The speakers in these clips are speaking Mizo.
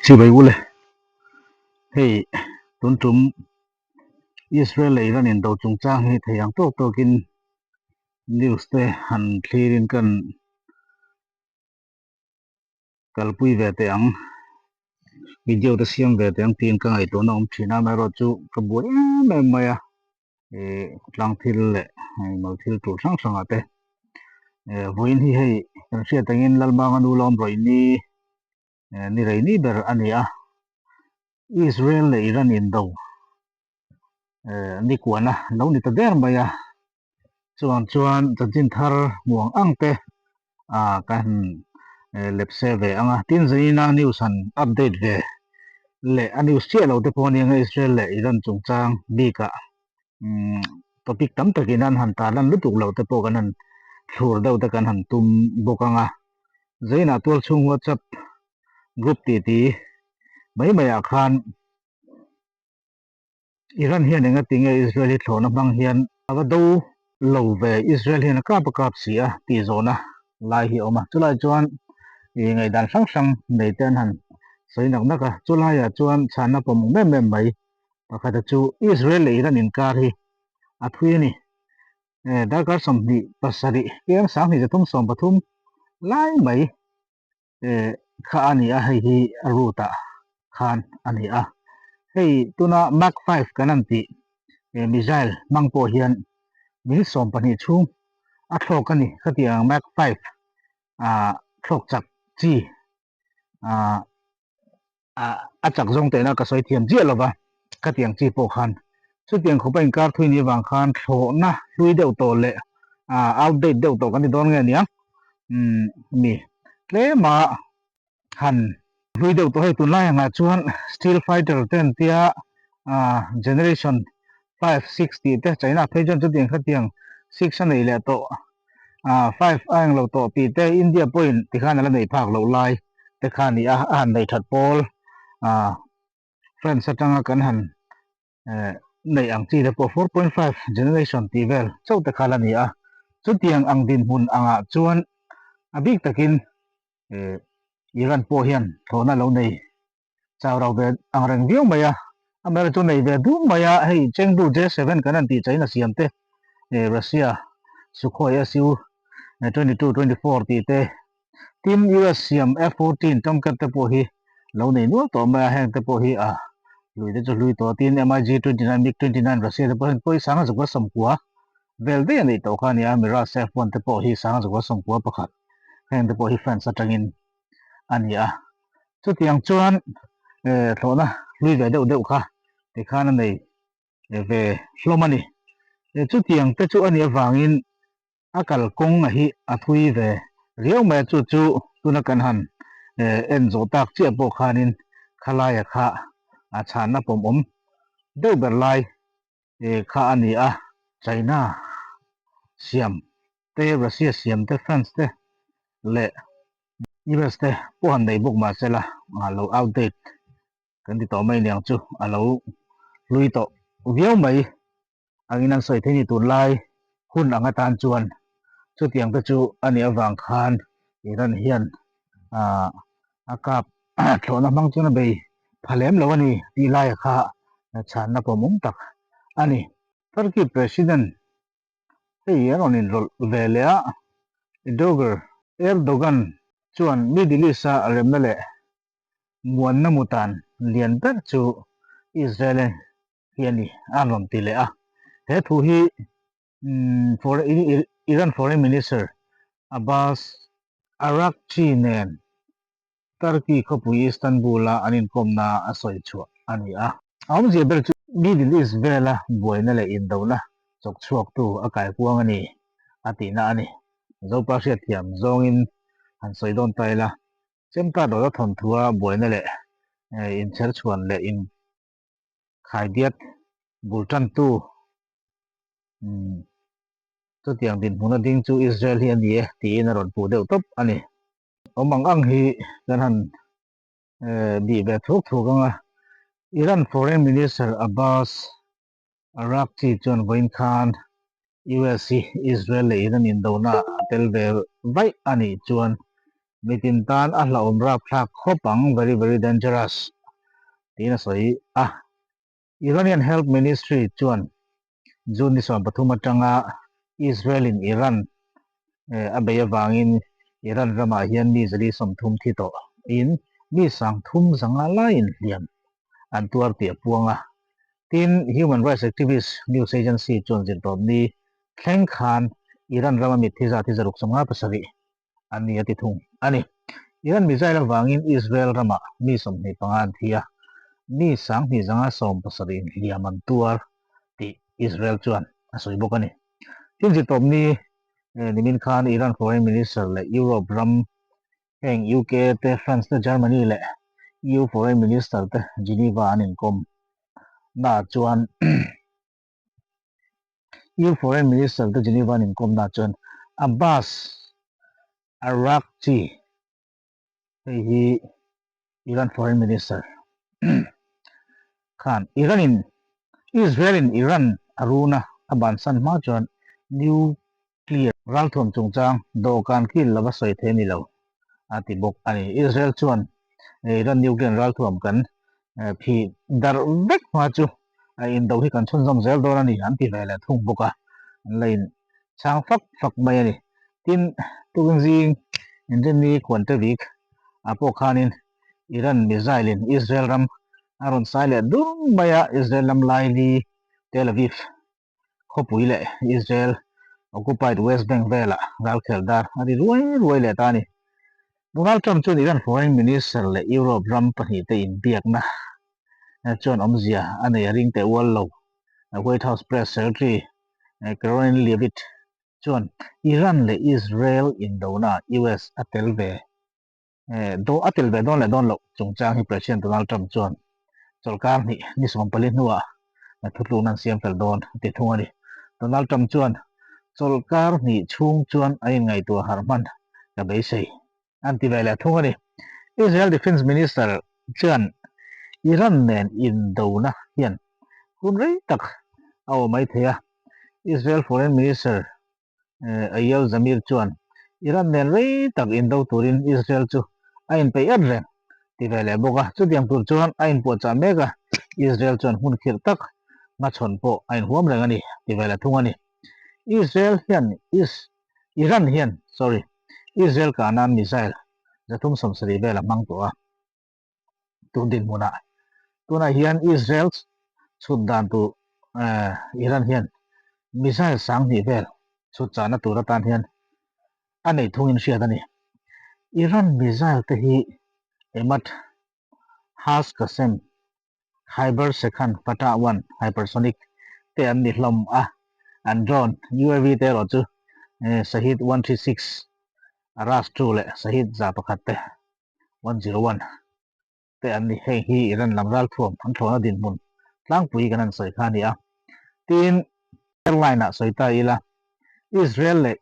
Chibai ule, hei tun tum Israel leh Iran indo chungchang hi thei ang tawk tawkin news te han thlirin kan kalpui ve teh ang, video te siam ve teh ang tiin ka ngaihtuahna awm thin a, amaherawhchu ka buai em em mai a. Ih tlang thil leh mal thil tur hrang hrang ah te eh vawiin hi hei kan hriat angin Lalmanga nu lawm rawih ni eh ni rei ni ber a ni a, Israel leh Iran indo eh ni kuana lo ni ta der mai a, chuvang chuan chanchin thar hmuh ang ang te ah kan lepse ve ang a, tin zaina news han update ve leh a news chiah lo te pawh ania nge Israel leh Iran chungchang bikah umm topic tam takin an han tarlan lutuk loh te pawh kan han thlur deuh te kan han tum bawk ang a, zainah tualchhung whatsapp group titi mai maiah khan. Iran hian enga tinge Israel hi thlawhna hmang hian a va do lo ve, Israel hian a kap a kap si a tih zawhna lai hi a awm a, chulai chuan ih ngaihdan hrang hrang nei te an han sawi nak nak a, chulaiah chuan chhanna pawmawm em em mai pakhata chu Israel leh Iran inkar hi a thui a ni. Darkar 27 eng 2333 lai mai eh kha a ni a hei hi a route ah khan a ni a hei tuna Mach 5 kan an tih eh missile hmang pawh hian minute 12 chhung a thlawk a ni khatiang ang Mach 5 ah thlawk chak chi ah A chak zawng tehna ka sawi thiam chiah lova, khatiang chi pawh khan chutiang khawpa inkar thui ni avang khan thlawhna hlui deuh tawh leh outdate deuh tawh kan ti dawn nge aniang umm mi tlema han hlui deuh tawh hei tunlai angah chuan steel fighter te an tia generation 5, 6 tih te China phei chuan chutiang khatiang 6 a nei leh tawh. 5 a englo tawh tih te India pawhin tikhan a la neih phak loh lai te kha a ni a, a han neih that pawl France atanga kan han neih ang chi te pawh 4.5 generation tih vel chauh te kha la ni a, chutiang ang dinhmun angah chuan a bik takin Iran pawh hian thlawhna lo nei chau rau ve ang reng viau mai a, amaherawhchu chu nei ve dum mai a, hei Chengdu J7 kan han tih China siam te, Russia Sukhoi Su 22, 24 tih te, tin US siam F-14 Tomcat te pawh hi lo nei nual tawh mai a, heng te pawh hi a hlui te chu hlui tawh a, tin MiG-29, MiG-29 Russia te pawh heng pawh hi 1990 vel daih a neih tawh kha a ni a, Mirage F-1 te pawh hi 1991 heng te pawh hi France atangin a ni a. Chutiang chuan thlawhna hlui ve deuh deuh kha tikhan a nei ve hlawm a ni. Chutiang te chu a nih avangin a kalkawng a hi a thui ve riau mai a, chu chu tuna kan han en zawh tak chiah pawh khanin khalaia kha a chhanna pawmawm deuh ber lai kha a ni a. China siam te, Russia siam te, France te leh US te pawh han nei bawk mah sela a lo outdate kan ti tawh mai aniang chu a lo hlui tawh viau mai angin an sawi thei ni tunlai hun ang atan chuan chutiang te chu a nih avang khan Iran hian ah a kap thlawhna hmang chuan a bei pha lem lo a ni tih laia kha chhanna pawmawm tak a ni. Turkey President hei a rawn inrawlh ve leh a, Erdogan Erdogan chuan Middle East-a remna leh muanna mutan lian ber chu Israel hi a ni a rawn ti leh a. He thu hi Iran Foreign Minister Abbas Araghchi nen Turkey khawpui Istanbul-a an inkawmna a sawi chhuah a ni a. A awmzia ber chu Middle East vela buaina leh indona chawk chhuaktu a kaikuang a ni a tihna a ni. Zopa hriatthiam zawngin han sawi dawn ta ila, Chemka dawta thawnthua buaina leh inchherchhuan leh in khaidiat bul tantu chutiang dinhmuna ding chu Israel hi a ni e tiin a rawn puh deuh tawp a ni. Awm ang ang hi kan han bih ve thuk thuk ang a, Iran Foreign Minister Abbas Araghchi chuan vawiin khan US hi Israel leh Iran indona a tel ve vaih a nih chuan. Mitin tan a hlauhawm rapthlak khawp ang, very very dangerous, tiin a sawi a. Iranian Health Ministry chuan June ni 13 atanga Israel in Iran a bei avangin Iran ramah hian mi 130 thi tawh in mi 3500 laiin hliam an tuar tih a puang a. Tin, Human Rights Activist News Agency chuan zirtawpni thleng khan Iran rama mitthi zat hi 657 an ni a ti thung a ni. Iran missile avangin Israel ramah mi 25 an thi a, mi 2570 in hliam an tuar tih Israel chuan a sawi bawk a ni. Tin zirtawpni nimin khan Iran Foreign Minister leh Europe ram heng UK te, France te, Germany leh EU Foreign Minister te Geneva an inkawm naah chuan EU Foreign Minister te Geneva an inkawmnaah chuan Abbas Araghchi, hei hi Iran Foreign Minister khan Iran in Israel in Iran a runa a bansan hma chuan nuclear ralthuam chungchang dawhkan kil lova sawi thei a ni lo a ti bawk a ni. Israel chuan Iran nuclear ralthuam kan phih darh vek hma chu a indo hi kan chhunzawm zel dawn a ni an ti ve leh thung bawk a, an la in chhang fak fak mai a ni. Tin, tukin zing Inrinni Quantevik ah pawh khanin Iran missile in Israel ram a rawn sai leh dum mai a, Israel lam laili Tel Aviv khawpui leh Israel occupied West Bank velah ralkhel dar a ri ruai ruai leh ta a ni. Donald Trump chuan Iran Foreign Minister leh Europe ram pahnihte inbiakna chuan awmzia a nei a ring teh ual lo. White House Press Secretary Karoline Leavitt chuan Iran leh Israel indona US a tel ve Do a tel ve dawn leh dawn loh chungchang hi President Donald Trump chuan chawlhkar hnih ni 14 hnuah thutlukna an siam fel dawn a ti thung a ni. Donald Trump chuan chawlhkar hnih chhung chuan a inngaihtuah harh hman ka beisei an ti ve leh thung a ni. Israel Defence Minister chuan Iran nen indona hian hun rei tak a awm mai thei a, Israel Foreign Minister Eyal Zamir chuan Iran nen rei tak indo turin Israel chu a inpeih at reng ti ve leh bawk a. Chutiang tur chuan a inpuahchah mek a, Israel chuan hmun khirh tak hmachhawn pawh a inhuam reng a ni ti ve leh thung a ni. Israel hian Is Iran hian sorry Israel kah nan missile 370 vel a hmang tawh a. Tun dinhmunah tunah hian Israel chhut dan tur Iran hian missile 2000 vel chhut chahna tur atan hian a nei thungin hriat a ni. Iran missile te hi Emad Has Qasem Khyber Sekhan Fatah 1 hypersonic te an ni hlawm a, an drone UAV te erawh chu Shahid 136 Aras 2 leh Shahid 101 te 101 te an ni. Heng hi Iran lam ralthuam an thlawhna dinhmun tlangpui kan han sawi kha a ni a. Tin, airline ah sawi ta ila, Israel leh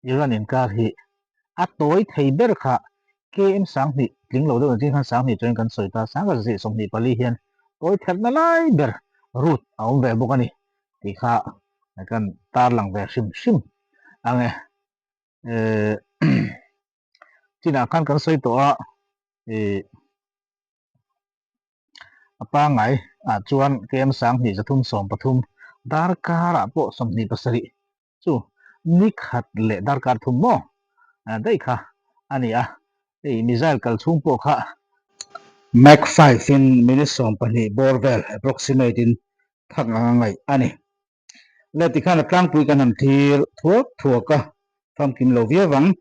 Iran inkar hi a tawi thei ber kha KM 2000 tling lo deuh ang chin khan 2000 chuan kan sawi ta, 1124 hian tawi therhna lai ber route a awm ve bawk a ni tih kha kan tarlang ve hrim hrim ang e. Chinah khan kan sawi tawh a, ih a pangngai ah chuan KM 2313 darkar ah pawh 27 chu ni khat leh darkar thum maw daih kha a ni a, hei missile kal chhung pawh kha Mach 5 in minute 12 bawr vel approximate in thak ang a ngaih a ni. Le tikhan a tlangpui kan han thlir thuak thuak a, famkim lo viau ang.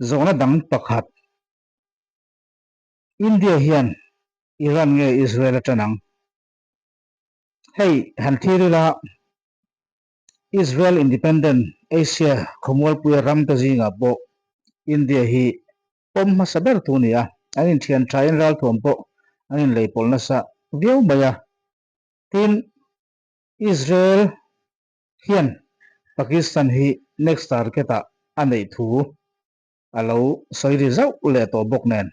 Zawhna dang pakhat, India hian Iran nge Israel a tan ang? Hei han thlir ila, Israel Independent Asia khawmualpuia ramte zingah pawh India hi pawm hmasa ber tu a ni a, an inthian thain ralthuam pawh an inleipawlh nasa viau mai a. Tin, Israel hian Pakistan hi next target ah a neih thu a lo sawi ri zauh leh tawh bawk nen,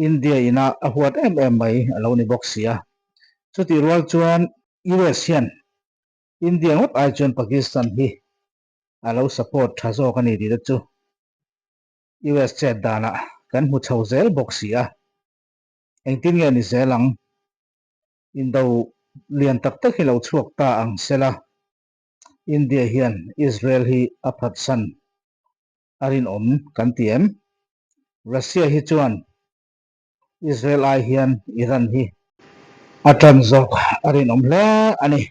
India ina a huat em em mai a lo ni bawk si a. Chutih rual chuan US hian India ngawt ai chuan Pakistan hi a lo support tha zawk a ni tih te chu. US chet danah kan hmu chho zel bawk si a, engtin nge ni zel ang? Indo lian tak tak hi lo chhuak ta ang sela, India hian Israel hi a phatsan a rinawm kan ti em? Russia hi chuan Israel ai hian Iran hi a tan zawk a rinawm hle a ni.